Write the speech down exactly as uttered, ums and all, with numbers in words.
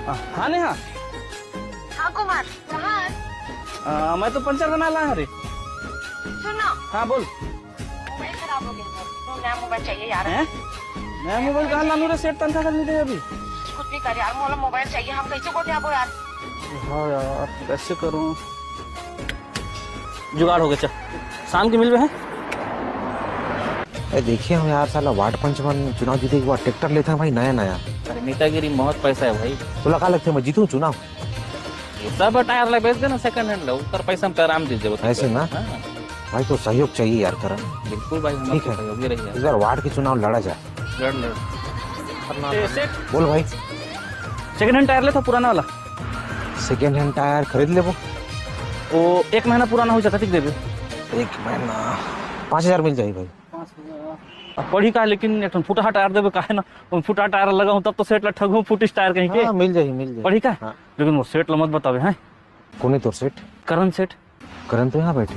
हाँ, हाँ नेहा। हाँ कुमार, कहाँ है? आ, मैं तो पंचर बना ला हरे। सुन ना। हाँ, बोल। मोबाइल खराब हो गया है, तो नया मोबाइल चाहिए यार। हैं? नया मोबाइल कहाँ लानू रे? सेठ तनखा कर दे अभी। कुछ भी कर यार, मोला मोबाइल चाहिए, हम कैसे को जाबो यार? हाँ यार, कैसे करूँ? जुगाड़ हो गया, चल। शाम के मिलबे हैं। ए, देखिए हम यार, साला वार्ड पंच मन चुनाव जीते के बाद ट्रैक्टर लेते हैं भाई, नया नया। अरे नेतागिरी में बहुत पैसा है भाई। तोला का लगथे, मैं जीतूं चुनाव? ये सब टायर ला बेच देना, सेकंड हैंड ला, ऊपर पैसा में आराम दीजिए, बताओ। ऐसे ना? हाँ। भाई, तो सहयोग चाहिए यार, करण। बिल्कुल भाई, हम ठीक आपके है। सहयोगी रहिए। इस बार वार्ड के चुनाव लड़ा जाए। लड़, लड़। ए, सेठ। बोल भाई। सेकंड हैंड टायर ले तो पुराना वाला। सेकंड हैंड टायर खरीद लेबो। वो एक महीना पुराना हो जाए, कतिक देबे? एक महीना पाँच हजार मिल जाई भाई। अब पढ़ी का, लेकिन एक ठन फुटहा टायर देबे, काहे ना? हम फुटहा टायर लगा हूँ, तब तो सेठ ला ठगहूँ, फुटिस टायर कहीं के। हाँ, मिल जाई, मिल जाई। पढ़ी का? हाँ। लेकिन वो सेठ ला मत बतावे, हैं? कौन है तोर सेठ? करण सेठ। करण तो यहाँ बैठे।